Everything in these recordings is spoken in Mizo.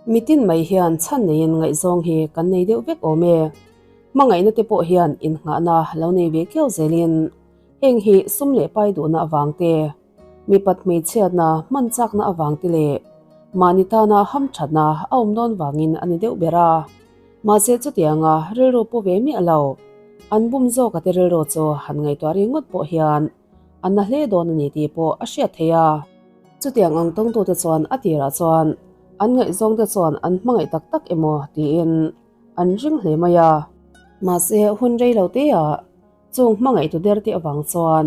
Mitin mai hian chhan neiin ngaihzawng hi kan nei deuh vek awm e. Hmangaihna te pawh hian innghahna lo nei ve kiau zelin heng hi sum leh pai duhna avang te, mipat hmeichhiatna hman chakna avang te leh mahni tana hamthatna a awm dawn vangin a ni deuh ber a. Mahse chutianga rilru pu ve miah lo, an bum zawka te rilru chu han ngaihtuah ringawt pawh hian a na hle dawn a ni tih pawh a hriat theih a. Chutiang ang tawngtute chuan a tirah chuan an ngaihzawngte chuan an hmangaih tak tak emaw tiin an ring hle mai a. Mahse hun rei lo teah chung hmangaihtu der te avang chuan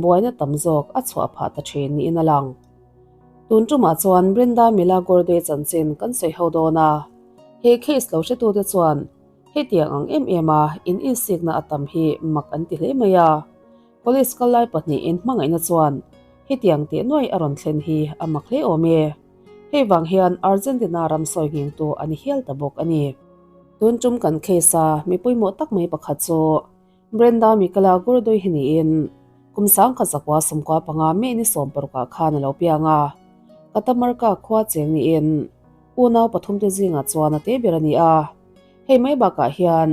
buaina tam zawk a chhuah phah ta thin niin a lang. Tun tumah chuan Brenda Milagorde chanchin kan sawi ho dawn a, he case lo hretute chuan hetiang ang em em a in insikna a tam hi mak an ti hle mai a. Police kal lai pahnihin hmangaihna chuan hetiang teh nuai a rawn thlen hi a mak hle awm e. Hei vang hian Argentina ram sawi nghingtu a ni hial ta bawk a ni. Tun tum kan case a mi pawimawh tak mai pakhat chu Brenda Mikala Gordoi hi niin kum 1900 15 May ni 16 ah khan a lo piang a. Catamarca khua cheng niin unau pathumte zingah chuan a te ber a ni a. Hei mai bakah hian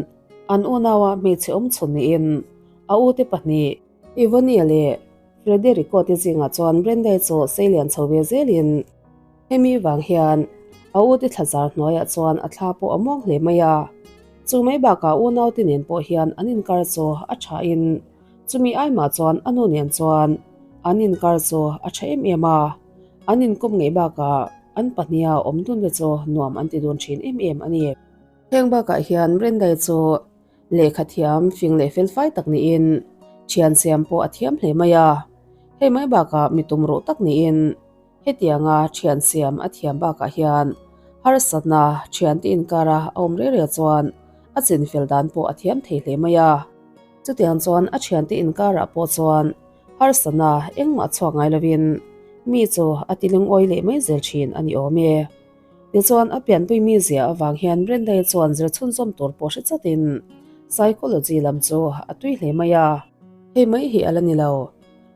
an unaua hmeichhe awm chhun niin A ute pahnih, Ivonia leh Frederico te zingah chuan Brenda-i chu sei lian chho ve zelin hemi vang hian a ute thlazar hnuaiah chuan a thla pawh a muang hle mai a. Chu mai bakah unaute nen pawh hian an inkar chu a thain chumi aimah chuan a nu nen chuan an inkar chu a tha em em a. An inkawm ngei bakah an pahniha awm dun te chu nuam an ti dun thin em em a ni. Heng bakah hian Brenda-i chu Lehkha thiam fing leh felfai tak niin thian siam pawh a thiam hle mai a. Hei mai bakah mi tum ruh tak niin hetianga thian siam a thiam bakah hian harsatna thiante inkara a awm rei rei chuan a chinfel dan pawh a thiam thei hle mai a. Chutiang chuan a thiante inkarah pawh chuan harsatna engmah chhuak ngai lovin mi chu a tilingawi leh mai zel thin a ni awm e. Tichuan, a pianpui mizia avang hian Brenda-i chuan zir chhunzawm tur pawh hre chatin psychology lam chu a tui hle mai a. Hei mai hi a la ni lo.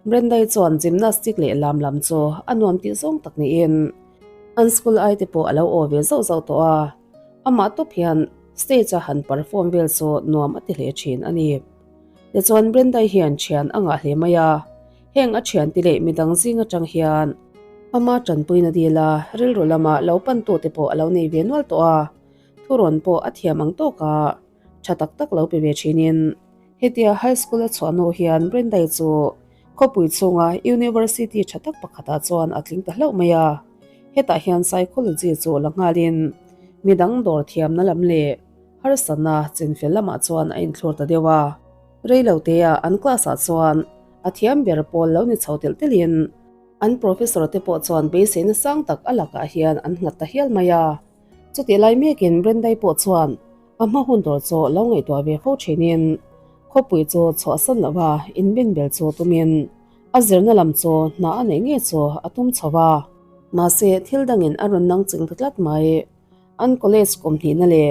Brenda-i chuan gymnastic leh lam lam chu a nuam tih zawng tak niin an school ai te pawh a lo aw ve zauh zauh tawh a. Amah tawp hian stage-a han perform vel chu nuam a ti hle thin a ni. Tichuan, Brenda-i hian thian a ngah hle mai a. Heng a thiante leh midang zing atang hian ama tanpuina dila rilru lama lo pantute pawh a lo nei ve nual tawh a, thurawn pawh a thiam ang tawka tha tak tak lo pe ve thinin hetia high school a chhuah hnu hian Brenda-i chu khawpui chhunga university tha tak pakhatah chuan a tling ta hlauh mai a, hetah hian psychology chu la nghalin midang dawr thiamna lam leh harsatna chinfel lamah chuan a inthlur ta deuh a. Reilotea an class-ah chuan a thiam ber pawl lo ni chho telh telhin an professor te pawh chuan beiseina sang tak a lakah hian an nghat ta hial mai a. Chutih lai mekin Brenda-i pawh chuan a hma hun tur chu lo ngaihtuah ve fo thinin khawpui chu chhuahsan lova inbinbel chu tumin a zirna lam chu hna a neih ngei chu a tum chho a. Mahse thil dangin a rawn nang ching ta tlat mai. An college kum hnihna leh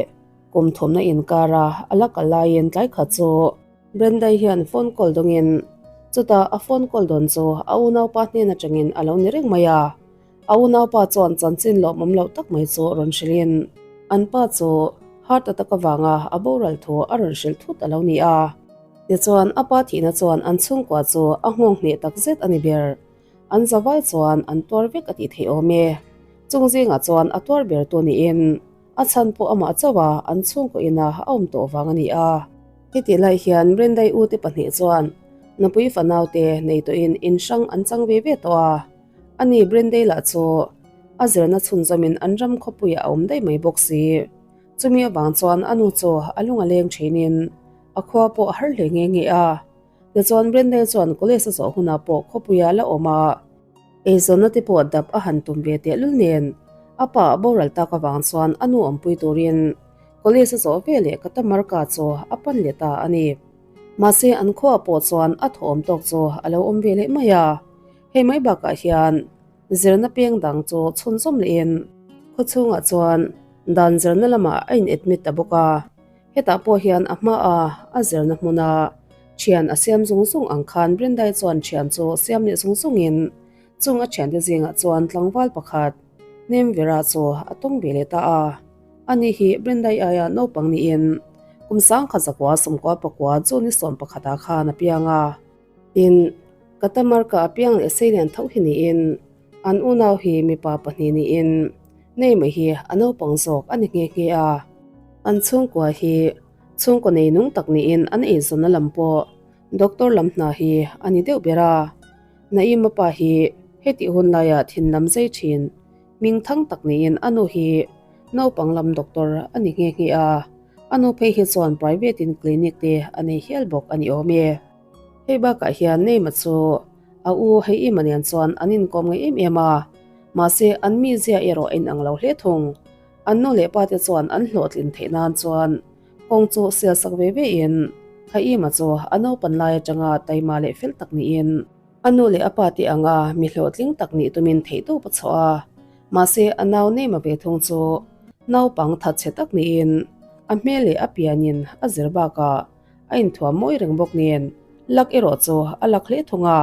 kum thumna inkara a la kal laiin tlai khat chu Brenda-i hian phone call dawngin chutah a phone call dawn chu a unaupa hnen atangin a lo ni reng mai a. A unaupa chuan chanchin lawmawm loh tak mai chu rawn hrilhin an pa chu heart attack avanga a boral thu a rawn hrilh thut a lo ni a. Tichuan a pa thihna chuan an chhungkua chu a nghawng hneh takzet a ni ber. An zavai chuan an tuar vek a tih theih awm e. Chung zingah chuan a tuar ber tu niin a chhan pawh amah chauh a an chhungkaw ina a awm tawh vang a ni a. Hetih lai hian Brenda-i ute pahnih chuan nupui fanaute nei tawhin in hrang an chang ve ve tawh a. Ani Brenda-i lah chu a zirna chhunzawmin an ram khawpuiah a awm daih mai bawk si. Chumi avang chuan a nu chu a lung a leng thinin a khua pawh a har hle nghe nghe a. Tichuan Brenda chuan college a zawh hunah pawh khawpuia la awm a, eizawnna te pawh dap a han tum ve tehlul nen a pa a boral tak avang chuan a nu awmpui turin college a zawh ve leh Katamarka chu a pan leh ta a ni. Mahse an khuaah pawh chuan a thawhawm tawk chu a lo awm ve leh mai a, hei mai bakah hian zirna peng dang chu chhunzawm lehin khawchhungah chuan dan zirna lamah a in admit ta bawk a. Hetah pawh hian a hmaa a zirna hmuna thian a siam zung zung ang khan Brenda-i chuan thian chu siam leh zung zungin chung a thiante zingah chuan tlangval pakhat Nemvera chu a tawng ve leh ta a. Ani hi Brendai aia naupang niin kum 1919 June ni 11 ah khan a piang a. Tin, Catamarca a piang leh seilian tho hi niin an unau hi mipa pahnih niin Neymar hi a naupang zawk a ni nghe nghe a. An chhungkua hi chhungkaw nei nung tak niin an eizawnna lam pawh doctor lam hna hi a ni deuh ber a. Naima pa hi hetih hun laia thin lam zai thin hming thang tak niin a nu hi naupang lam doctor a ni nghe nghe a. A nu phei hi chuan private in clinic te a nei hial bawk a ni awm e. Hei bakah hian Neima chu a u hei Ima nen chuan an inkawm ngei em em a, mahse an mizia erawh a inang lo hle thung. An nu leh pa te chuan an hlawhtlin theih nan chuan kawng chu sial sak ve ve in Haima chu a naupan lai atanga taima leh fel tak niin a nu leh a pa te anga mi hlawhtling tak nih tumin theihtawp a chhuah a. Mahse a nau Neima ve thung chu naupang thatchhe tak niin a hmel leh a pianin a zir bakah A inthuam mawi reng bawk nen, lak erawh chu a lak hle thung a.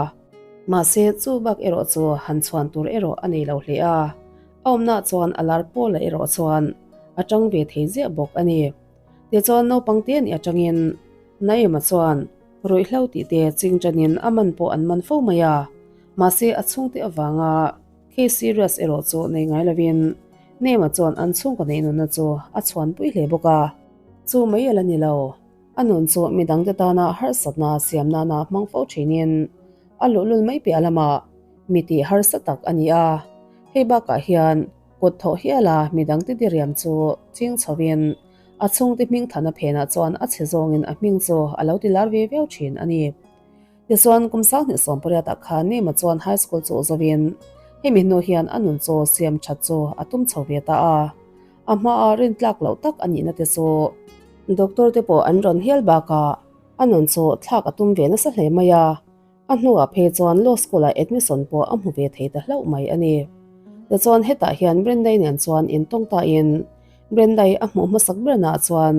Mahse, chu bak erawh chu han chhuan tur erawh a nei lo hle a. A awmnah chuan a lar pawla erawh chuan a tang ve thei ziah bawk a ni. Tichuan naupang te nih atangin Naima chuan ruihhlo tih te ching tanin a man pawh an man fo mai a. Mahse, a chhungte avanga case serious erawh chu nei ngai lovin Naima chuan an chhungkaw neih nunna chu a chhuanpui hle bawk a. Chu mai a la ni lo. A nun chu midangte tana harsatna siam nana hmang fo thinin a luhlul mai piah lamah mi tih harsa tak a ni a. Hei bakah hian kut thawh hiala midangte diriam chu ching chhovin a chhungte hming thana phenah chuan a chhe zawngin a hming chu a lo ti lar ve viau thin a ni. Tichuan kum 2018 ah khan Neema chuan high school chu zawin hemi hnu hian a nun chu siam that chu a tum chho ve ta a. A hmaa rintlak loh tak a nihna te chu doctor te pawh an rawn hial bakah a nun chu thlak a tum ve nasa hle mai a, a hnuah phei chuan law school ah admission pawh a hmu ve thei ta hlauh mai a ni. Tichuan hetah hian Brendai nen chuan intawng tain Brendai a hmuh hmasak bernaah chuan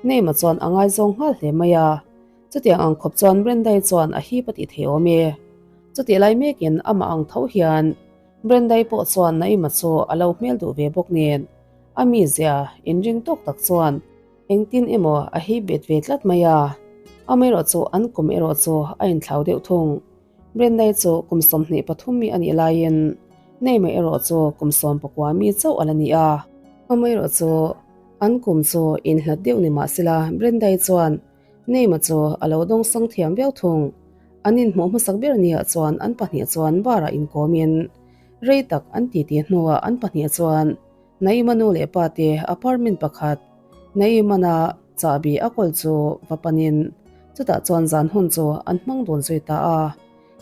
Neema chuan a ngaizawng nghal hle mai a, chutiang ang khawp chuan Brendai chuan a hip a tih thei awm e. Chutih lai mekin amah ang tho hian Brendai pawh chuan Naima chu a lo hmel duh ve bawk nen, a mizia inring tawk tak chuan engtin emaw a hip bet ve tlat mai a. Amaherawh chu an kum erawh chu a inthlau deuh thung. Brendai chu kum 23 mi a nih laiin Naima erawh chu kum 19 mi chauh a la ni a. Amaherawh chu an kum chu inhlat deuh ni mahsela Brendai chuan Neima chu a lo dawngsang thiam viau thung. An inhmuh hmasak ber niah chuan an pahnih chuan bar-ah inkawmin rei tak an titi hnuah an pahnih chuan Naima nu leh pa te apartment pakhat Naimana chahbi a kawl chu va panin chutah chuan zan hun chu an hmang dun zui ta a.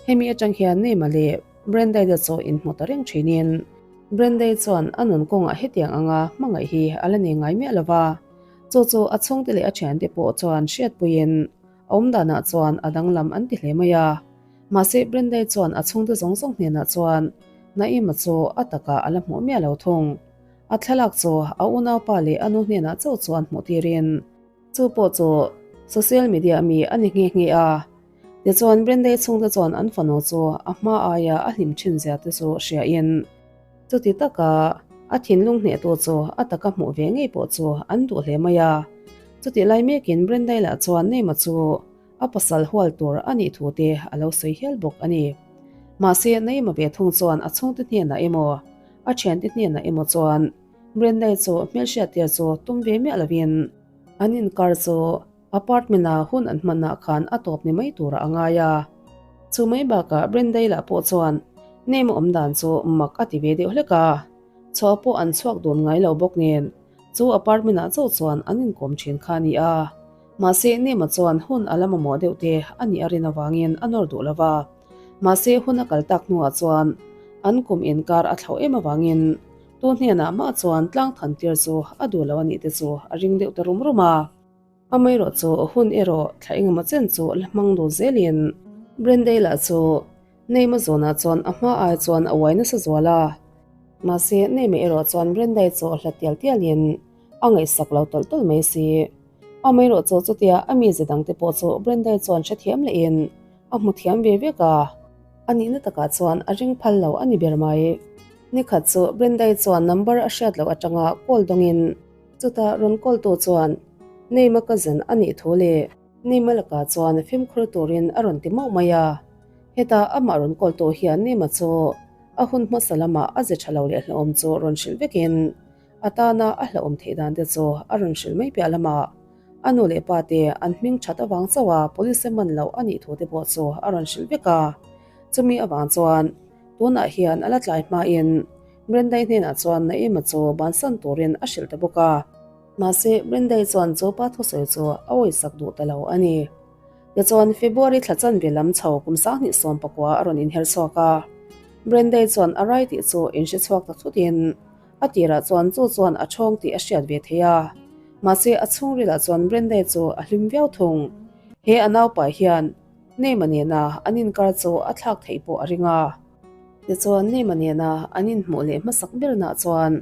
Hemi atang hian Neima leh Brendai te chu inhmu ta reng thinin Brendai chuan a nun kawngah hetiang anga hmangaih hi a la nei ngai miah lova. Chu chu a chhungte leh a thiante pawh chuan hriatpuiin a awmdanah chuan a danglam an ti hle mai a. Mahse Brendai chuan a chhungte zawng zawng hnenah chuan Naima chu a takah a la hmuh miah lo thung. A thlalak chu a unaupa leh a nu hnenah chauh chuan hmuh tirin chu pawh chu social media mi a ni nghe nghe a. Tichuan Brendai chhungte chuan an fanu chu a hma aia a hlim thin zia te chu hriain Chuti taka a thinlung hnehtu chu a taka hmuh ve ngei pawh chu an duh hle mai a. Chutih lai mekin Brendai lah chuan Neima chu a pasal hual tur a nih thu te a lo sawi hial bawk a ni. Mahse Neima ve thung chuan a chhungte hnenah emaw a thiante hnenah emaw chuan Brendai chu hmelhriattir chu tum ve miah lovin an inkar chu Apartment-a hun an hmanah khan a tawp ni mai turah a ngai a. Chu mai bakah Brendai lah pawh chuan name awm dan chu mak a ti ve deuh hlek a. Chhuah pawh an chhuak dun ngai lo bawk nen chu apartment-ah chauh chuan an inkawm thin kha a ni a. Mahse name-a chuan hun a la mamawh deuh te a nih a rin avangin a nawr duh lo va. Mahse hun a kal tak hnuah chuan an kum inkar a thlauh em avangin tu hnenah mah chuan tlang than tir chu a duh lo a nih te chu a ring deuh ta rum rum a. Amaherawh chu hun erawh thla engemaw chen chu la hmang dun zelin Brendale lah chu Neima zawnah chuan a hma ai chuan a uai nasa zual a. Mahse Neima erawh chuan Brendale chu a hlat tial tialin a ngaihsak lo tawlh tawlh mai si. Amaherawh chu chutia a mize dangte pawh chu Brendale chuan hrethiam lehin a hmu thiam ve vek a. A nihna takah chuan a ring phal lo a ni ber mai. Nikhat chu Brenda-i chuan number a hriat loh atanga call dawngin chutah rawn call tu chuan Name-a cousin a nih thu leh Name-a lakah chuan fimkhur turin a rawn ti mauh mai a. Hetah amah rawn call tu hian Name-a chu a hun hmasa lamah a ze tha lo leh hlauhawm chu rawn hrilh vekin a tana a hlauhawm theih dan te chu a rawn hrilh mai piah lamah a nu leh pa te an hming that avang chauh a police a man loh a nih thu te pawh chu a rawn hrilh vek a. Chumi avang chuan tunah hian a la tlai hmain Brenda-i hnenah chuan Naeem-a chu bansan turin a hrilh ta bawk a. Mahse, Brenda-i chuan chu pa thusawi chu a awisak duh ta lo a ni. Tichuan, February thla chanve lam chho kum 2019 a rawn inher chhuak a. Brenda-i chuan a rai tih chu inhre chhuak ta thutin a tirah chuan chu chuan a chhawng tih a hriat ve thei a. Mahse, a chhungrilah chuan Brenda-i chu a hlim viau thung. He a naupai hian Neymar nena an inkar chu a thlak theih pawh a ring a. Tichuan, Neymar nena an inhmuh leh hmasak bernah chuan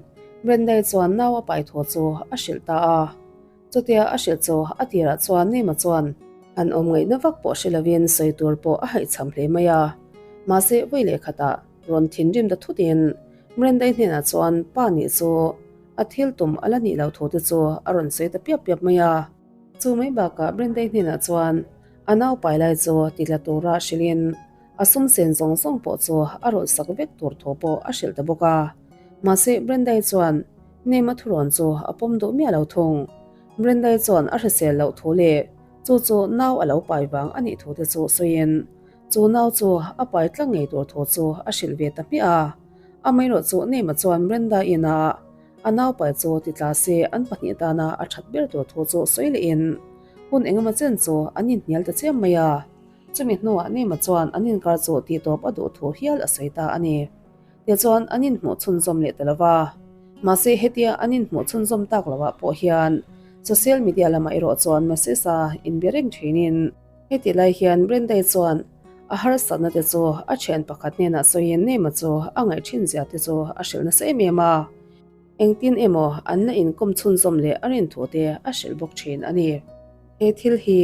Brenda-i chuan nau a pai thu chu a hrilh ta a. Chutia a hrilh chu a tirah chuan Neymar chuan an awm ngaihna vak pawh hre lovin sawi tur pawh a haihchham hle mai a. Mahse, vawi leh khatah rawn thinrim ta thutin Brenda-i hnenah chuan pa nih chu a thil tum a la nih loh thu te chu a rawn sawi ta piap piap mai a. Chu mai bakah Brenda-i hnenah chuan A naupai lai chu titla tura hrilhin a sum sen zawng zawng pawh chu a rawlh sak vek tur thu pawh a hrilh ta bawk a. Mahse, Brenda-i chuan Name-a thurawn chu a pawm duh miah lo thung. Brenda-i chuan a hrisel loh thu leh chu chu nau a lo pai vang a nih thu te chu sawiin chu nau chu a pai tlang ngei tur thu chu a hrilh ve ta hmiah a. Amaherawh chu Name-a chuan Brenda-in a a naupai chu titla se an pahnih tana a that ber tur thu chu sawi lehin Hun engemaw chen chu an inhnial ta chiam mai a, chumi hnuah Nima chuan an inkar chu tihtawp a duh thu hial a sawi ta a ni. Tichuan an inhmuh chhunzawm leh ta lo va, mahse hetia an inhmuh chhunzawm tak lohah pawh hian social media lamah erawh chuan message a inbe reng thinin heti lai hian Brenda-i chuan a harsatna te chu a thian pakhat hnenah sawiin Nima chu a ngaih thin zia te chu a hrilh nasa em em a. Engtin emaw an la inkawm chhunzawm leh a rin thu te a hrilh bawk thin a ni. He thil hi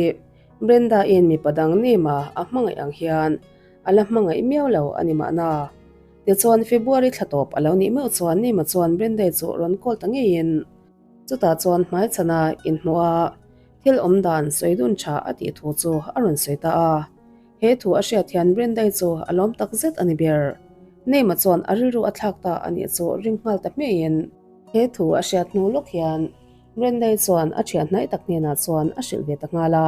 Brenda-in mipa dang nima a hmangaih ang hian a la hmangaih miau lo a ni mahna. Tichuan February thla tawp a lo nih meuh chuan Nima chuan Brenda-i chu rawn call ta ngeiin chutah chuan hmaichhana inhmuh a thil awm dan sawi dun tha a tih thu chu a rawn sawi ta a. He thu a hriat hian Brenda-i chu a lawm tak zet a ni ber. Neymar chuan a rilru a thlak ta a nih chu ring nghal ta hmeiin. He thu a hriat hnu lawk hian Brenda-i chuan a thian hnai tak hnenah chuan a hrilh ve ta nghal a.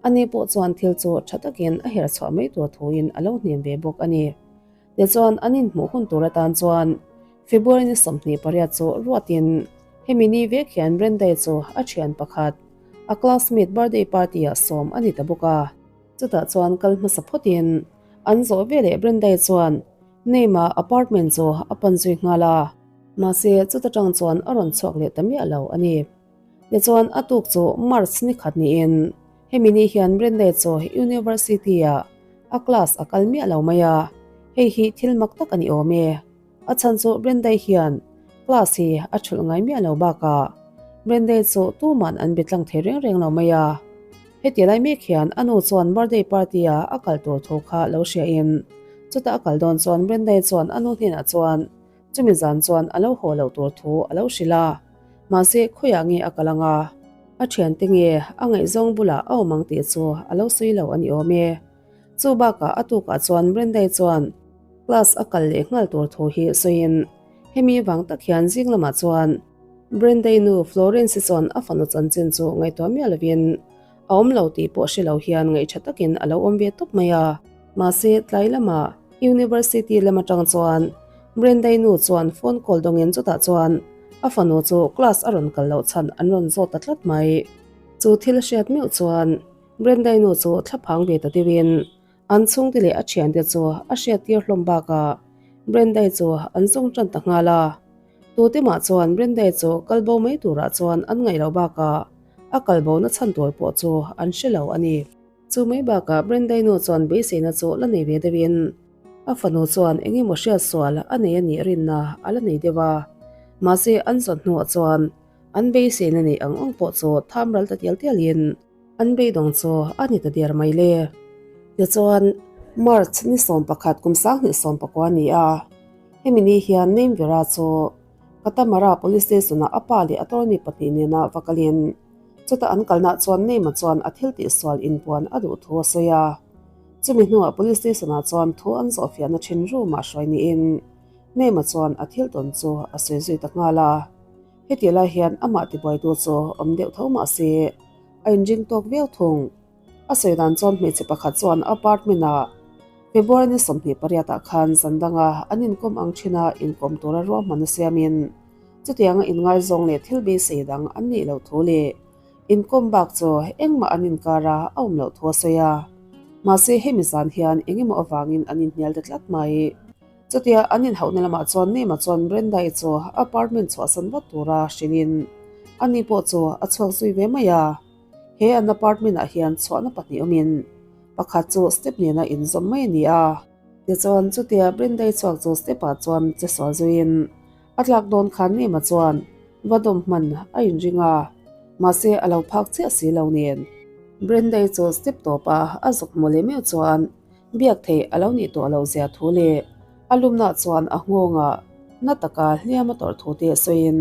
Ani pawh chuan thil chu tha takin a her chhuah mai tur thuin a lo hnem ve bawk a ni. Tichuan an inhmuh hun tur atan chuan February ni 28 chu ruatin hemi ni vek hian Brenda-i chu a thian pakhat a classmate birthday party-ah sawm a ni ta bawk a. Chutah chuan kal hmasa phawtin an zawh veleh Brenda-i chuan Name-a apartment chu a pan zui nghal a, mahse chuta tang chuan a rawn chhuak leh ta miah lo a ni. Tichuan a tuk chu March ni khat niin hemi ni hian Brenda-i chu University-ah a class a kal miah lo mai a, hei hi thil mak tak a ni awm e. A chhan chu Brenda-i hian class hi a thulh ngai miah lo bakah Brenda-i chu tuman an be tlang thei reng reng lo mai a. Heti lai mek hian a nu chuan birthday party-a a kal tur thu kha lo hriain chutah a kal dawn chuan Brenda-i chuan a nu hnenah chuan chumi zan chuan a lo haw loh tur thu a lo hrilh a. Mahse khawiah nge a kal anga a thiante nge a ngaihzawng bulah a awm ang tih chu a lo sawi lo a ni awm e. Chu bakah a tukah chuan Brenda-i chuan class a kal leh nghal tur thu hi sawiin hemi vang tak hian zing lamah chuan Brenda-i nu Florence-i chuan a fanu chanchin chu ngaihtuah miah lovin a awm lo tih pawh hre lo hian ngaihṭha takin a lo awm ve tawp mai a. Mahse tlai lamah University lam atang chuan Brenda-i nu chuan phone call dawngin chutah chuan a fanu chu class a rawn kal loh chhan an rawn zawt ta tlat mai. Chu thil hriat meuh chuan Brenda-i nu chu thlaphang ve ta deuhin an chhungte leh a thiante chu a hriattir hlawm bakah Brenda-i chu an zawng tan ta nghal a. Tute mah chuan Brenda-i chu kalbo mai turah chuan an ngaih loh bakah a kalbo na chhan tur pawh chu an hre lo a ni. Chu mai bakah Brenda-i nu chuan beiseina chu la nei ve deuhin a fanu chuan eng emaw hriatsual a nei a nih rinna a la nei deuh a. Mahse an zawn hnuah chuan an beiseina neih ang ang pawh chu tham ral ta tial tialin, An beidawng chu a ni ta der mai le. Tichuan, March ni 11 kum 2019 a ni a. Hemi ni hian Name Vera chu Katamara Police Station-ah a pa leh attorney pahnih nena va kalin chuta an kalnaah chuan Name-a chuan a thil tihsual inpuan a duh thu a sawi a. Chumi hnuah Police Station-ah chuan thu an zawhfiahna thin room-ah hruai niin Name-a chuan a thil tawn chu a sawi zui ta nghal a. Heti lai hian amah tibuaitu chu awm deuh tho mah se a inring tawk viau thung. A sawi dan chuan hmeichhe pakhat chuan apartment-ah February ni 28 ah khan zan danga an inkawm ang thin a inkawm tura ruahmanna siamin chutianga inngaizawng leh thil beisei dang an nih loh thu leh inkawm bak chu engmah an inkar a a awm loh thu a sawi a. Mahse hemi zan hian engemaw avangin an inhnial ta tlat mai. Chutia an inhauhna lamah chuan Nema chuan Brenda-i chu apartment chhuahsan vat tura hrilhin ani pawh chu a chhuak zui ve mai a. He an apartment ah hian chhuahna pahnih awmin pakhat chu step nena inzawm mai a ni a. Tichuan chutia Brenda-i chhuak chu step ah chuan che sual zuiin a tlak dawn khan Nema chuan va dawm hman a inring a, mahse a lo phak chiah si lo nen. Brenda-i chu step tawpa a zuk hmu leh meuh chuan biak theih a lo nih tawh loh zia thu leh a lumna chuan a nghawngah na taka hliam a tawrh thu te sawiin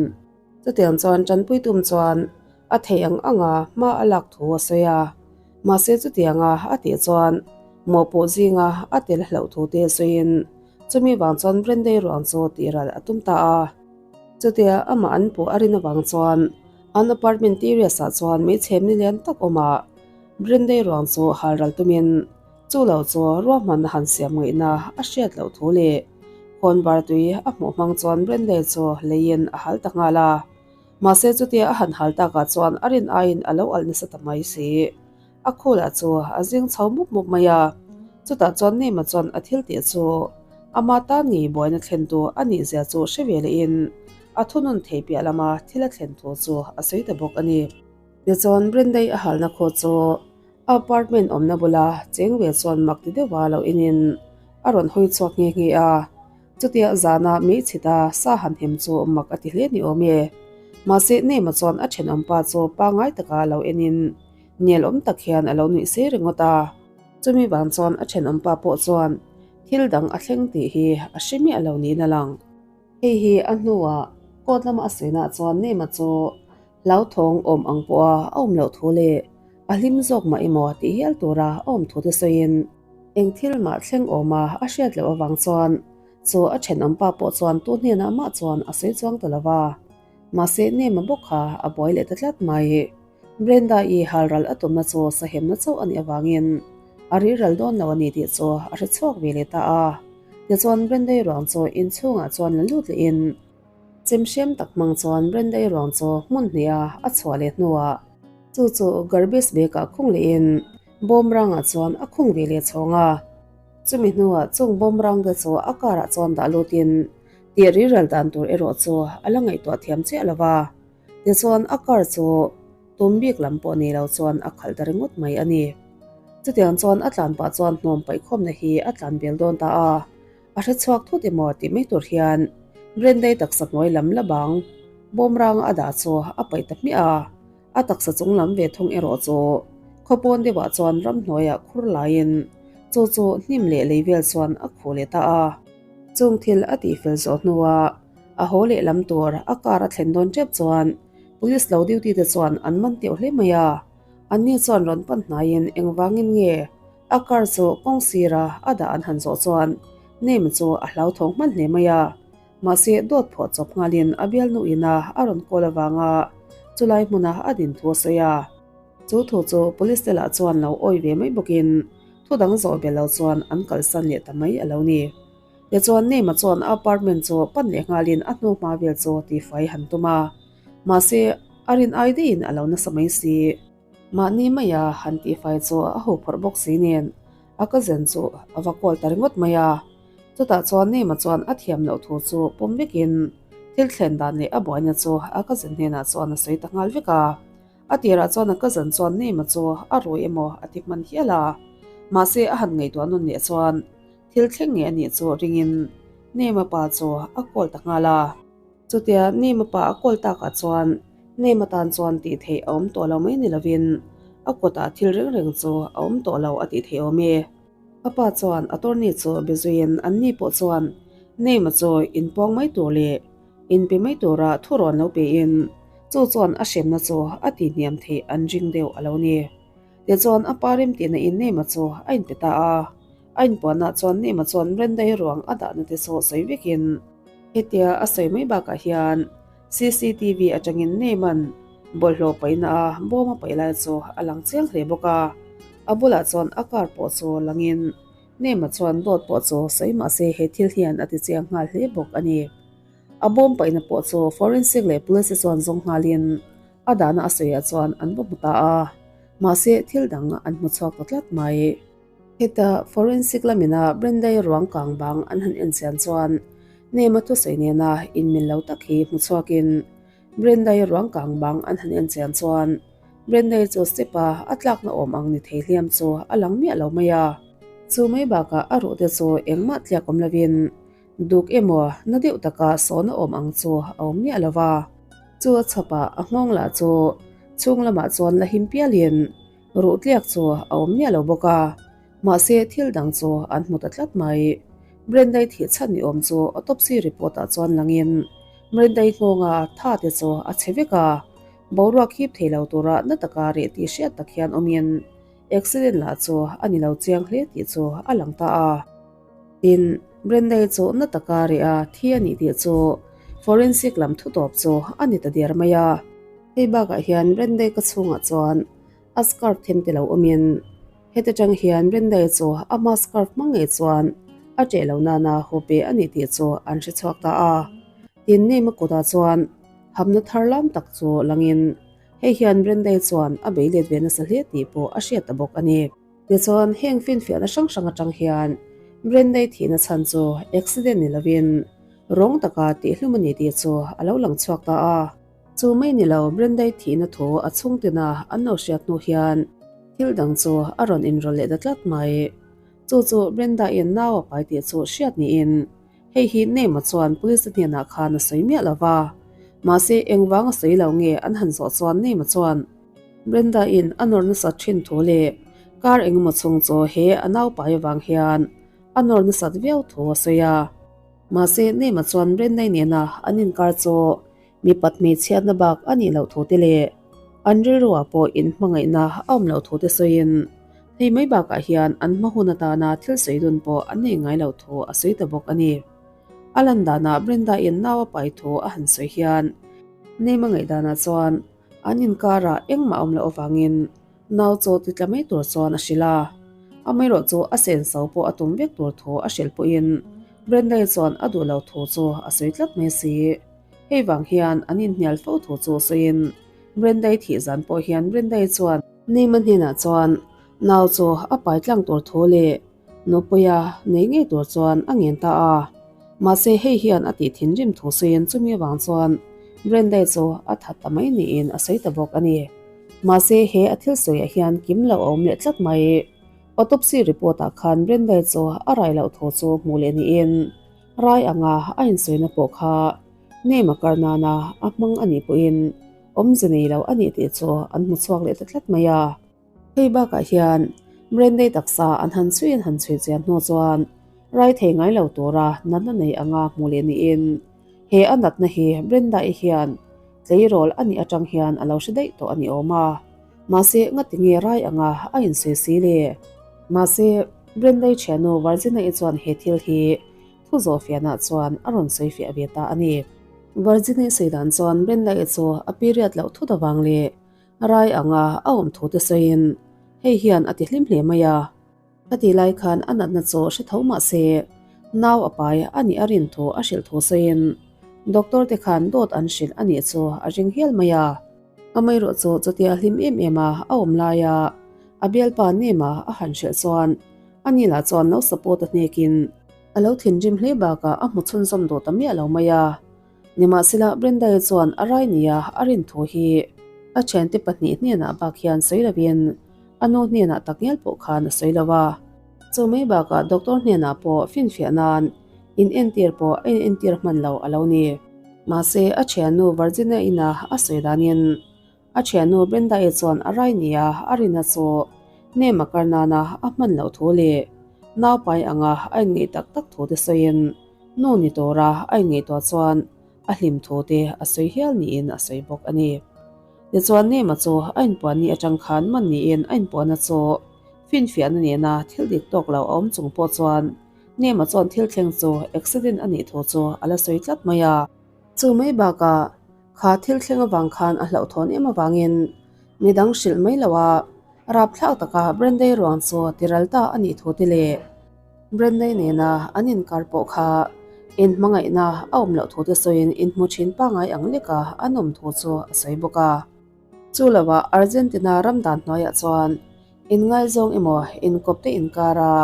chutiang chuan tanpui tum chuan a theih ang anga hma a lak thu a sawi a, mahse chutianga a tih chuan mawhpuh zinga a tel hlauh thu te sawiin chumi vang chuan Brendei ruang chu tihral a tum ta a. Chutia amah an puh a rin avang chuan an apartment terrace ah chuan meichhem ni lian tak awm a, Brendei ruang chu halral tumin chu lo chu ruahmanna han siam ngaihna a hriat loh thu leh khawnvar tui a hmuh hmang chuan Brendei chu leiin a hal ta nghal a. Mahse chutia a han hal takah chuan a rin aiin a lo alh nasa ta mai si. A khulah chu a zing chho mup mup mai a, chutah chuan Nema chuan a thil tih chu ama tan ngei buaina thlentu a nih zia chu hre ve lehin a thunun thei piah lama thil a thlen thu chu a sawi ta bawk a ni. Tichuan Brendai a halna khaw chu a apartment awmna bula cheng ve chuan mak ti deuha lo inin a rawn hawi chhuak nghe nghe a. Chutia zana meichhita sa han hem chu mak a ti hle ni awm e. Mahse Nema chuan a thenawmpa chu pangngai taka lo enin nel awm tak hian a lo nuih sei ringawt a. Chumi vang chuan a thenawmpa pawh chuan thil dang a thleng tih hi a hre miah lo niin a lang. Hei hi a hnuah court lama a sawinaah chuan Nema chu hlauthawng awm ang pawha a awm loh thu leh a hlim zawk mah emaw tih hial tura a awm thu te sawiin, Eng thil mah thleng awma a hriat loh avang chuan chu a thenawm pa pawh chuan tu hnenah mah chuan a sawi chuang ta lo va. Mahse Nema bawk kha a buai leh ta tlat mai. Brenda-i halral a tumna chu sahemna chauh a nih avangin a riral dawn lo a ni tih chu a hre chhuak ve leh ta a. Tichuan Brenda-i ruang chu inchhungah chuan la lut lehin Chemhriam tak hmang chuan Brenda-i ruang chu hmun hniha a chhuah leh hnuah chu chu garbage bag-ah khung lehin bawmrangah chuan a khung ve leh chhawng a. Chumi hnuah chung bawmrang te chu a car-ah chuan dah lutin tih riral dan tur erawh chu a la ngaihtuah thiam chiah lo va. Tichuan a car chu tum bik lam pawh nei lo chuan a khalh ta ringawt mai a ni. Chutiang chuan a tlan pah chuan hnawm paihkhawmna hi a tlan bel dawn ta a. A hre chhuak thut emaw tih mai tur hian Brendai taksa hnuai lam la bang bawmrang a dah chu a paih ta hmiah a, a taksa chung lam ve thung erawh chu khawpawn deuhah chuan ramhnuaiah khur laiin chu chu hnim leh lei vel chuan a khuh leh ta a. Chung thil a tihfel zawh hnuah a haw leh lam tur a car a thlen dawn tep chuan police lo duty te chuan an man teuh hle mai a, anni chuan rawn pan hnaiin engvangin nge A car chu kawng sira a dah an han zawh chuan Name chu a hlauthawng hman hle mai a, mahse dawt phuah chawp nghalin a bialnu ina a rawn call avanga chulai hmuna a din thu a sawi a. Chu thu chu police te lah chuan lo awi ve mai bawkin thu dang zawh bel lo chuan an kalsan leh ta mai a lo ni. Tichuan Name-a chuan a apartment chu pan leh nghalin a hnu hma vel chu tifai han tum a, mahse a rin ai deihin a lo nasa mai si. Mahni maia han tihfai chu a ho phawrh bawk si nen a cousin chu a va call ta ringawt mai a. Chutah chuan Nema chuan a thiam loh thu chu pawm vekin thil thlen dan leh a buaina chu a cousin hnenah chuan a sawi ta nghal vek a. A tirah chuan a cousin chuan Nema chu a rui emaw a ti hman hial a. Mahse a han ngaihtuah nawn leh chuan thil thleng nge a nih chu ringin Nema pa chu a call ta nghal a. Chutia Nema pa a call takah chuan Nema tan chuan tih theih a awm tawh lo mai ni lovin a kutah thil reng reng chu a awm tawh lo a tih theih awm e. A pa chuan attorney chu be zuiin anni pawh chuan Neima chu inpawng mai tur leh inpe mai tura thurawn lo pein chu chuan a hremna chu a tihniam theih an ring deuh a lo ni. Tichuan a pa remtihna in Neima chu a inpe ta a. A inpuanah chuan Neima chuan Brenda-i ruang a dahna te chu sawi vekin hetia a sawi mai bakah hian CCTV atangin Neima'n bawlhhlawh paihna a bawm a paih lai chu a lang chiang hle bawk a. A bulah chuan a car pawh chu langin Neima chuan dawt pawh chu sawi mah se he thil hian a ti chiang nghal hle bawk a ni. A bawm paihna pawh chu forensic leh police chuan zawng nghalin a dahna a sawiah chuan an va hmu ta a, mahse thil dang an hmu chhuak ta tlat mai. Heta forensic lamina Brenda-i ruang kang bang an han en chian chuan Neima thusawi nena inmil lo tak hi hmu chhuakin Brenda-i ruang kang bang an han en chian chuan Brenda-i chu step-a a tlakna awm ang ni thei hliam chu a lang miah lo mai a. Chu mai bakah a ruhte chu engmah tliak awm lovin duk emaw na deuh taka sawna awm ang chu a awm miah lo va. Chu a chhapah a nghawng lah chu chhung lamah chuan la him pialin ruh tliak chu a awm miah lo bawk a. Mahse thil dang chu an hmu ta tlat mai. Brenda-i thih chhan ni awm chu autopsy report ah chuan langin Brenda-i nghawnga tha te chu a chhe vek a. Boruak hip thei lo tura na taka reh tih hriat tak hian awmin accident lah chu a ni lo chiang hle tih chu a lang ta a. Tin, Brenda-i chu na taka reh a thi a nih tih chu forensic lam thutawp chu a ni ta der mai a. Hei bakah hian Brenda-i ka chhungah chuan a scarf them te lo awmin heti tang hian Brenda-i chu ama scarf hmang ngei chuan a ṭeh lo nana haw pe a nih tih chu an hre chhuak ta a. Tin, Name-a kutah chuan Hamna thar lam tak chu langin hei hian Brenda-i chuan a bei let ve nasa hle tih pawh a hriat ta bawk a ni. Tichuan, heng finfiahna hrang hrang atang hian Brenda-i thihna chhan chu accident ni lovin rawng taka tihhlum a ni tih chu a lo lang chhuak ta a. Chu mai ni lo, Brenda-i thihna thu a chhungtina an lo hriat hnu hian thil dang chu a rawn inrawlh leh ta tlat mai. Chu chu Brenda-i'n nau a pai tih chu hriat niin Hei hi Neema chuan police te hnenah khan a sawi miah lo va, mahse engvang a sawi lo nge an han zawh chuan Neema chuan Brenda in a nawr nasat thin thu leh kar engemaw chhung chu he a naupai avang hian a nawr nasat viau thu a sawi a. Mahse Neema chuan Brenda-i nena an inkar chu mipat hmeichhiatna bak a nih loh thu te leh an rilruah pawh inhmangaihna a awm loh thu te sawiin hei mai bakah hian an hma hun atana thil sawi dun pawh an nei ngai loh thu a sawi ta bawk a ni. A lan danah Brenda-in nau a pai thu a han sawi hian Neima ngaihdanah chuan an inkarah engmah a awm loh avangin nau chaw ti tla mai tur chuan a hrilh a, amaherawhchu a senso pawh a tum vek tur thu a hrilh pawhin Brenda-i chuan a duh loh thu chu a sawi tlat mai si. Hei vang hian an inhnial fo thu chu sawiin Brenda-i thih zan pawh hian Brenda-i chuan Neima hnenah chuan nau chu a pai tlang tur thu leh nupuia nei ngei tur chuan a ngen ta a. Mahse hei hian a tih thinrim thu sawiin chumi avang chuan Brenda-i chu a that ta mai niin a sawi ta bawk a ni. Mahse he a thil sawiah hian kim loh a awm leh tlat mai. Autopsy report-ah khan Brenda-i chu a rai loh thu chu hmuh leh niin Rai anga a insawina pawh kha Neema kar nana a hmang a nih pawhin awmze nei lo a nih tih chu an hmu chhuak leh ta tlat mai a. Hei bakah hian Brandey taksa an han chhui an han chhui chian hnu chuan rai thei ngai lo tura natna nei anga hmu leh niin he a natna hi Brenda-i hian tleirawl a nih atang hian a lo hre daih tawh a ni awm a. Mahse ngati nge rai anga a insawi si le? Mahse Brenda-i thiannu Virginia-i chuan he thil hi thu zawhfianah chuan a rawn sawi fiah ve ta a ni. Virginia-i sawi dan chuan Brenda-i chu a period loh thut avang leh rai anga a awm thu te sawiin hei hian a ti hlim hle mai a. A tih lai khan a natna chu hre tho mah se nau a pai a nih a rin thu a hrilh thu sawiin doctor te khan dawt an hrilh a nih chu a ring hial mai a. Amaherawh chu chutia hlim em em a a awm laia a bialpa Nema a han hrilh chuan ani lah chuan lo support a hnekin a lo thinrim hle bakah a hmu chhunzawm duh ta miah lo mai a. Nimahsela Brenda-i chuan a rai nia a rin thu hi a thiante pahnih hnenah bak hian sawi lovin a nu hnenah takngial pawh khan a sawi lo a. Chu mai bakah doctor hnenah pawh finfiah nan in entir pawh a in entir hman lo a lo ni. Mahse a thiannu Virginia ina a sawi danin a thiannu Brenda-i chuan a rai nia a rinna chu hnem a kar nana a hman loh thu leh naupai anga a inngeih tak tak thu te sawiin. Nu ni tura a inngaihtuah chuan a hlim thu te a sawi hial niin a sawi bawk a ni. Tichuan Nema chu a inpuan ni atang khan man niin a inpuanna chu finfiahna nena thil dik tawk lo a awm chung pawh chuan Nema chuan thil thleng chu accident a nih thu chu a la sawi tlat mai a. Chu mai bakah kha thil thleng avang khan a hlauhthawn em avangin midang hrilh mai lo a, rapthlak taka Brandei ruang chu tiral ta a nih thu te leh Brandei nena an inkar pawh kha inhmangaihna a awm loh thu te sawiin inhmu thin pangngai ang leka an awm thu chu a sawi bawk a. Chu lovah Argentina ram dan hnuaiah chuan inngaizawng emaw inkawpte inkara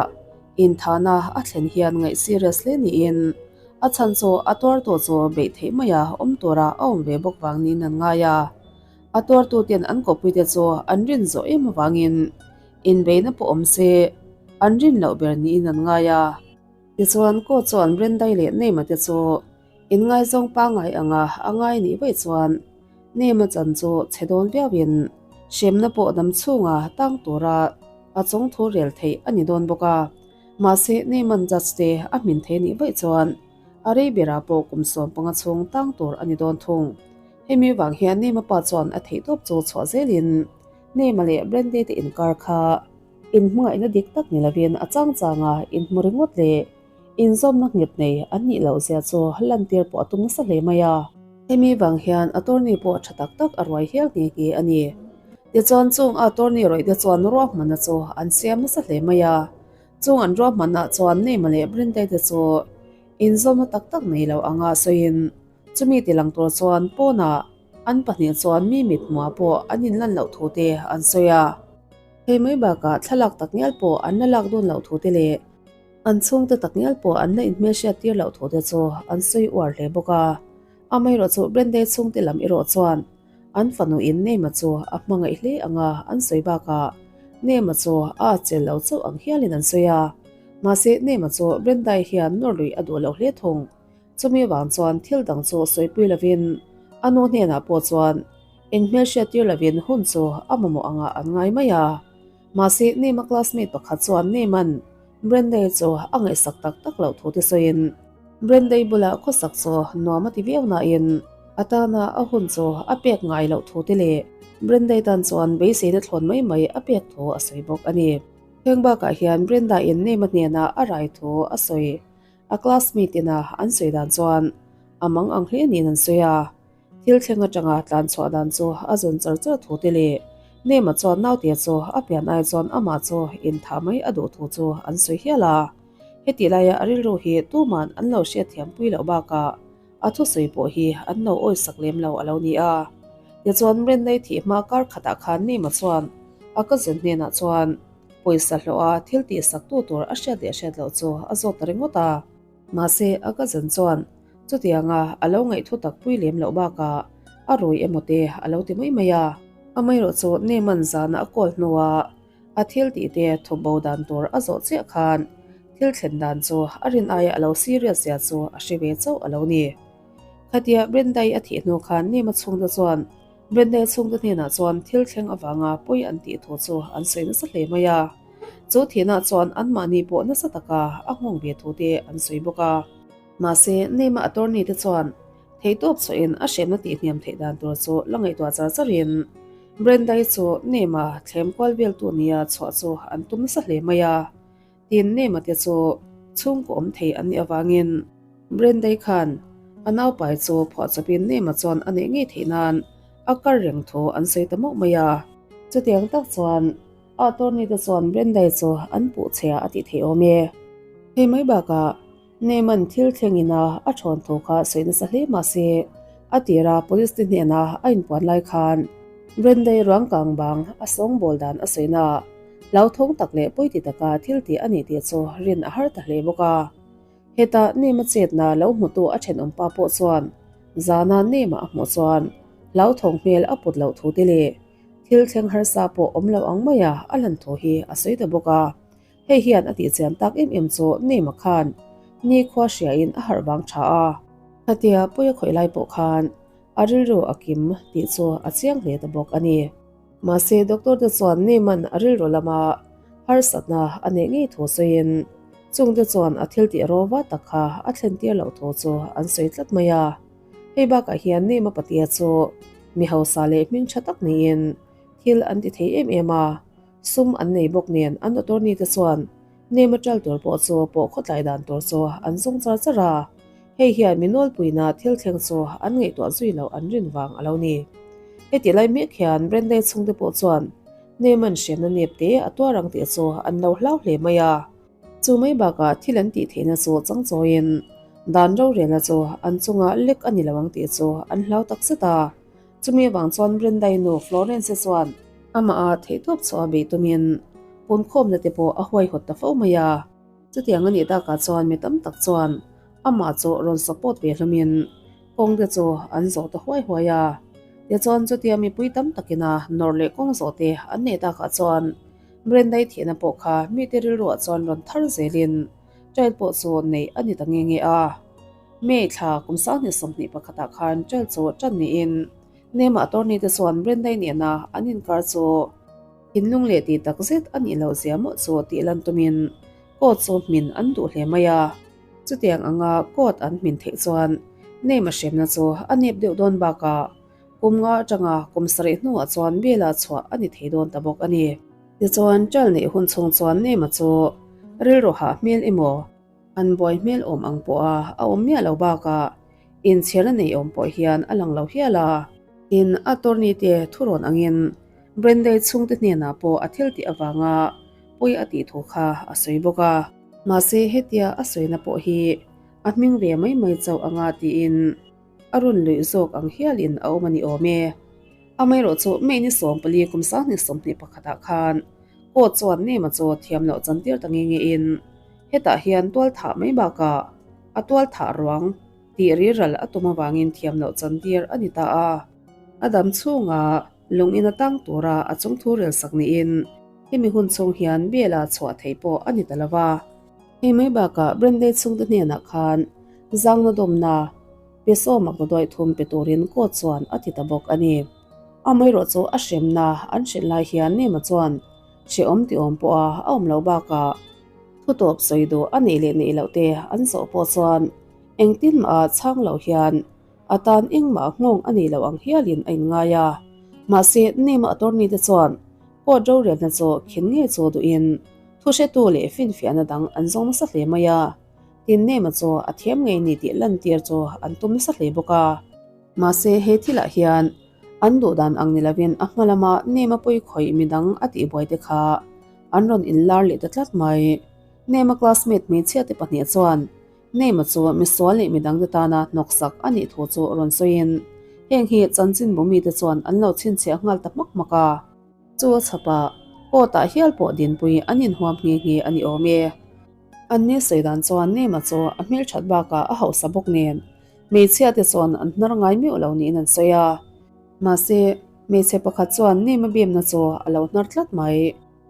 inthahna a thlen hian ngaih serious hle niin a chhan chu a tuartu chu beih theih maia awm tura a awm ve bawk vang niin an ngai a. A tuartuten an kawppuite chu an rin zawh em avangin inbeihna pawh awm se an rin loh ber niin an ngai a. Tichuan Ko chuan Brendai leh Neima te chu inngaizawng pangngai anga a ngai nih vaih chuan Neima chan chu chhe dawn viauin hremna pawh dam chhunga tang tura a chung thu rel theih a ni dawn bawk a. Mahse Neiman judge te a hmin thei nih vaih chuan a rei berah pawh kum 15 chhung tang tur a ni dawn thung. Hemi vang hian Neima pa chuan a theihtawp chu chhuah zelin Neima leh Brandei te inkar kha inhmangaihna dik tak ni lovin a chang changa inhmu ringawt leh inzawmna nghet nei an nih loh zia chu lantir pawh a tum nasa hle mai a. Hemi vang hian attorney pawh tha tak tak a ruai hial nghe nghe a ni. Tichuan chung a attorney rawih te chuan ruahmanna chu an siam nasa hle mai a. Chung an ruahmanah chuan Neima leh Brindei te chu inzawmna tak tak nei lo anga sawiin chumi tilang tur chuan pawnah An pahnih chuan mi mit hmuah pawh an inlan loh thu te an sawi a. Hei mai bakah thlalak tak ngial pawh an la lak dawn loh thu te leh an chhungte tak ngial pawh an la inhmelhriat tir loh thu te chu an sawi uar hle bawk a. Amaherawhchu Brendei chhungte lam erawh chuan an fanu in Neima chu a hmangaih hle anga an sawi bakah Neima chu a atchel lo chauh ang hialin an sawi a. Mahse Neima chu Brendai hian nawr lui a duh lo hle thung. Chumi vang chuan thil dang chu sawipui lovin a nu hnenah pawh chuan inhmelhriat tir lovin hun chu a mamawh angah an ngai mai a. Mahse Nima classmate pakhat chuan Nima'n Brendei chu a ngaihsak tak tak loh thu te sawiin Brendei bulah khawsak chu nuam a ti viau nain a tana a hun chu a pek ngai loh thu te leh Brendei tan chuan beiseina thlawn mai mai a pek thu a sawi bawk a ni. Heng bakah hian Brenda-in Nima hnenah a rai thu a sawi. A classmate ina an sawi dan chuan a mang ang hle niin an sawi a, thil thleng atanga tlan chhuah dan chu a zawn char char thu te leh Nema chuan naute chu a pian ai chuan amah chu inthah mai a duh thu chu an sawi hial a. Hetih laia a rilru hi tuman an lo hriatthiam pui loh bakah a thusawi pawh hi an lo awisak lem lo a lo ni a. Tichuan Brendai thih hma kar khatah khan Nema chuan a cousin hnenah chuan Pawisa hlawha thil tihsak tu tur a hriat leh hriat loh chu a zawt ta ringawt a. Mahse, a cousin chuan chutianga a lo ngaihthu tak pui lem loh bakah a rui emaw te a lo ti mai mai a. Amaherawh chu Neyman zana a call hnua a thil tih te thup bo dan tur a zawh chiah khan thil thlen dan chu a rin aia a lo serious zia chu a hre ve chauh a lo ni. Khatia Brendai a thih hnu khan Neyma chhungte chuan Brendel chhungte hnenah chuan thil thleng avanga pawi an tih thu chu an sawi nasa hle mai a. Chu thianah chuan anmahni pawh nasa taka a nghawng ve thu te an sawi bawk a. Mahse, Neymar attorney te chuan theihtawp chhuahin a hremna tihhniam theih dan tur chu la ngaihtuah char charin Brendai chu Neymar thlem kual veltu nia chhuah chu an tum nasa hle mai a. Tin, Neymar te chu chhungkaw awm thei an nih avangin Brendai khan a naupai chu phuahchawpin Neymar chuan a neih ngei theih nan a kar reng thu an sawi ta mauh mai a. Chutiang tak chuan a attorney te chuan Brendai chu an puh che a tih theih awm e. Hei mai bakah Neyman thil thleng ina a thawn thu kha sawi nasa hle mah se, a tira police te hnena a inpuan lai khan Brendai ruang kang bang a sawngbawl dan a sawi na hlauthawng tak leh pawiti taka thil tih a nih tih chu rin a har ta hle bawk a. Heta Neyma chetna lo hmutu a thenawmpa pawh chuan zana Neyma a hmuh chuan hlauthawng hmel a put loh thu te leh thil thleng harsa pawh awm lo ang maia a lan thu hi a sawi ta bawk a. Hei hian a tihchian tak em em chu Neyma khan nikhua hriain a harh vang tha a. Khatia pawi a khawih lai pawh khan a rilru a kim tih chu a chiang hle ta bawk a ni. Mahse doctor te chuan Neyman a rilru lama harsatna a neih ngei thu sawiin Chungte chuan a thil tih rawva tak kha a thlen tir loh thu chu an sawi tlat mai a. Hei bakah hian Nema Patia chu mi hausa leh hming tha tak niin thil an ti thei em em a, sum an nei bawk nen an attorney te chuan Nema ṭal tur pawh chu pawh khawtlai dan tur chu an zawng char char a. Hei hian mi nawlpuina thil thleng chu an ngaihtuah zui loh an rin vang a lo ni. Heti lai mek hian Brendai chhungte pawh chuan Neyman hremna nep te a tuar ang tih chu an lo hlau hle mai a. Chu mai bakah thil an tih theihna chu changchawiin dan rorelna chu an chunga lek a ni lo ang tih chu an hlau tak zet a. Chumi avang chuan Brendai nu Florence chuan amah a theihtawp chhuah a beih tumin punkhawmna te pawh a huaihawt ta fo mai a. Chutiang a nih takah chuan mi tam tak chuan amah chu rawn support ve hlawmin kawng te chu an zawh ta huai huai a. Tichuan chutia mipui tam takin a nawrh leh kawng zawh te an neih takah chuan Brenda-i thihna pawh kha mite rilruah chuan rawn thar zelin trial pawh chu neih a ni ta nge nge a. May thla kum 2021ah khan trial chu tan niin Nema attorney te chuan Brenda-i nena an inkar chu Thinlung leh tih tak zet a nih loh zia mawh chu tih lan tumin court chu hmin an duh hle mai a. Chutiang anga court an hmin theih chuan name a hremna chu a nep deuh dawn bakah kum nga atanga kum sarih hnuah chuan bail ah chhuah a ni thei dawn ta bawk a ni. Tichuan trial neih hun chhung chuan name a chu rilru hah hmel emaw an buai hmel awm ang pawha a awm miah lo bakah inchhiarna nei awm pawh hian a lang lo hial a. Tin, attorney te thurawn angin Brendei chhungte hnenah pawh a thil tih avanga pawi a tih thu kha a sawi bawk a. Mahse hetia a sawina pawh hi a hming ve mai mai chauh anga tiin a rawn luih zawk ang hialin a awm a ni awm e. Amaherawh chu May ni 14 kum 2021 ah khan court chuan Nema chu thiam loh chantir ta nge nge in hetah hian tual thah mai bakah a tual thah ruang tih riral a tum avangin thiam loh chantir a ni ta a. A dam chhunga lung in a tang tura a chungthu rel sak niin hemi hun chhung hian Biela chhuah theih pawh a ni ta lo va. Hei mai bakah Brandei chhungte hnenah khan zangna dawmna pe sawm ak daduai thum pe turin court chuan a ti ta bawk a ni. Amaherawh chu a hremna an hrilh lai hian Nema chuan hrehawm ti awm pawha a awm loh bakah thutawp sawi duh a neih leh neih loh te an zawh pawh chuan engtin mah a chhang loh hian A tan engmah nghawng a nei lo ang hialin a inngai a. Mahse, Nema attorney te chuan court rorelna chu khin ngei chu duhin thuhretu leh finfiahna dang an zawng nasa hle mai a. Tin, Nema chu a thiam ngei ni tih lantir chu an tum nasa hle bawk a. Mahse, he thilah hian an duhdan ang ni lovin a hma lama Nema pawi khawih midang a tihbuai te kha an rawn inlar leh ta tlat mai. Nema classmate hmeichhia te pahnih chuan Neima chu misual leh midangte tana hnawksak a nih thu chu rawn sawiin, heng hi chanchinbu mite chuan an lo chhinchhiah nghal ta hmak hmak a. Chu a chhapah court-ah hial pawh dinpui an inhuam nghe nghe a ni awm e. Anni sawi dan chuan Neima chu a hmelthat bakah a hausa bawk nen, hmeichhia te chuan an hnar ngai meuh lo niin an sawi a. Mahse, hmeichhe pakhat chuan Neima bemna chu a lo hnar tlat mai.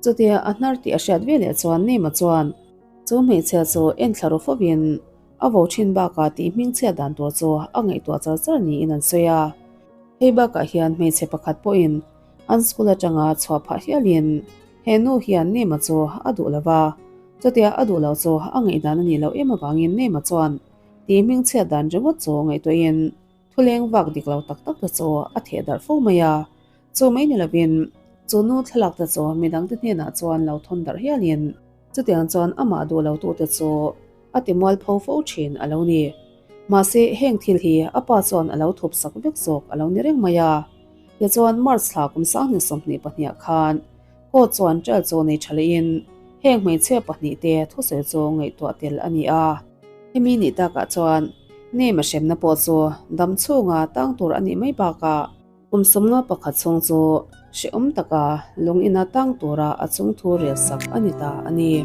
Chutia a hnar tih a hriat veleh chuan Neima chuan, Chu hmeichhia chu en thla ru fovin a vo thin bakah tih hmingchhiat dan tur chu a ngaihtuah char char niin an sawi a. Hei bakah hian hmeichhe pakhat pawhin an school atanga chhuah phah hialin he nu hian Nema chu a duh lo va, chutia a duh lo chu a ngaihdan a nih loh em avangin Nema chuan tih hmingchhiat dan ringawt chu ngaihtuahin thuleng vak dik lo tak tak te chu a theh darh fo mai a. Chu mai ni lovin chu nu thlalak te chu midangte hnenah chuan lo thawn darh hialin Chutiang chuan amah duh lo tute chu a ti mual pho fo thin a lo ni. Mahse, heng thil hi a pa chuan a lo thup sak vek zawk a lo ni reng mai a. Tichuan, March thla kum 2022 ah khan court chuan trial chu nei tha lehin heng hmeichhia pahnihte thusawi chu ngaihtuah tel a ni a. Hemi nih takah chuan name a hremna pawh chu dam chhunga tang tur a nih mai bakah, Kum sawmnga pakhat chhung chu hrehawm taka lung ina tang tura a chungthu rel sak a ni ta a ni.